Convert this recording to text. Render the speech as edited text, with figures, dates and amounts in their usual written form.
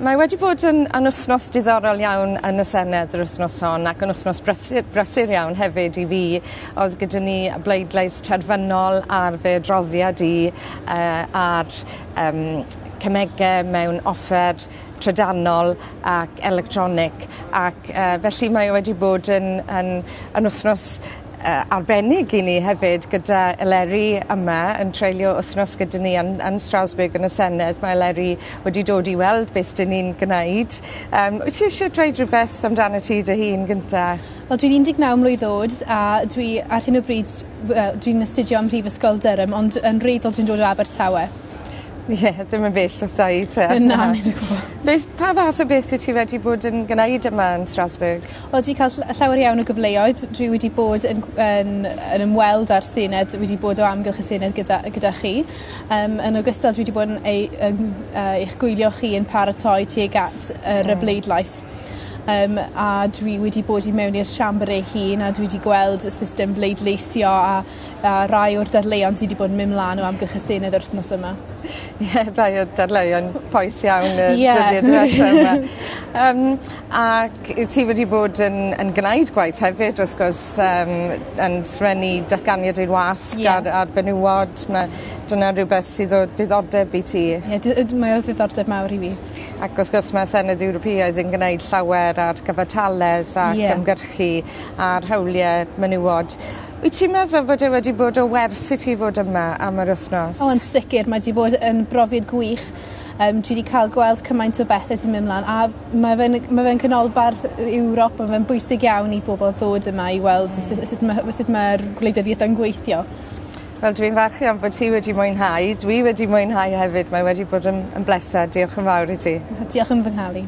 Mae wedi bod yn yn wythnos diddorol iawn yn y Senedd yr wythnos hon ac yn wythnos brysur brysur iawn hefyd i fi. O'dd gyda ni bleidlais terfynol ar fy adroddiad i yy ar yym cemege mewn offer trydanol ac electronic ac yy felly mae o wedi bod yn yn yn wthnos yy arbennig i ni hefyd gyda Eleri yma yn treulio wthnos gyda ni yn yn Strasbourg yn y Senedd. Mae Eleri wedi dod i weld beth 'dyn ni'n gneud. Yym wyt ti isie dweud rhywbeth amdanat ti dy hun gynta? Wel dwi'n 19 mlwydd o'd a dwi ar hyn o bryd wel dwi'n astudio ym Mhrifysgol Durham ond yn wreiddiol dwi'n dod o Abertawe. Ie ddim yn bell wrtha i te. Na nid o gwbwl. Beth pa fath o beth wyt ti wedi bod yn gneud yma yn Strasbourg? Wel dwi ca'l ll- llawer iawn o gyfleoedd. Dwi wedi bod yn gw- yn yn ymweld â'r Senedd wedi bod o amgylch y Senedd gyda gyda chi. Yym yn ogystal dwi wedi bod yn ei yn yy eich gwylio chi yn paratoi tuag at yr y bleidlais. Yym a dwi wedi bod i mewn i'r siambr ei hun a dwi 'di gweld y system bleidleisio a a rai o'r dadleuon sy 'di bod yn myn' mlan o amgylch y Senedd yr wythnos yma. Ie rhai o'r dadleuon poeth iawn y... Ie. ...dyddie dwetha yma. Yym ac wyt ti wedi bod yn yn gneud gwaith hefyd wrth gwrs yym yn sgrennu datganiad i'r wasg... Ie. ...ar ar fenywod ma' dyna rwbeth sydd o diddordeb i ti. Ie dy- yy mae o ddiddordeb mawr i fi. Ac wrth gwrs ma' Senedd Ewropeaidd yn gneud llawer ar gyfartaledd ac... Ie. ...ymgyrchu ar hawlie menywod. Wyt ti'n meddwl bod e wedi bod o werth i ti fod yma am yr wythnos? O yn sicir mae 'di bod yn brofiad gwych. Yym dwi 'di ca'l gweld cymaint o bethe sy'n myn' mlan a ma' fe'n ma' fe'n canolbarth Ewrop ma' fe'n bwysig iawn i bobol ddod yma i weld s- s- sut ma' sut ma'r gwleidyddiaeth yn gweithio. Wel dwi'n falch iawn bod ti wedi mwynhau dwi wedi mwynhau hefyd mae wedi bod yn yn bleser diolch yn fawr i ti. Diolch yn fy nghael i.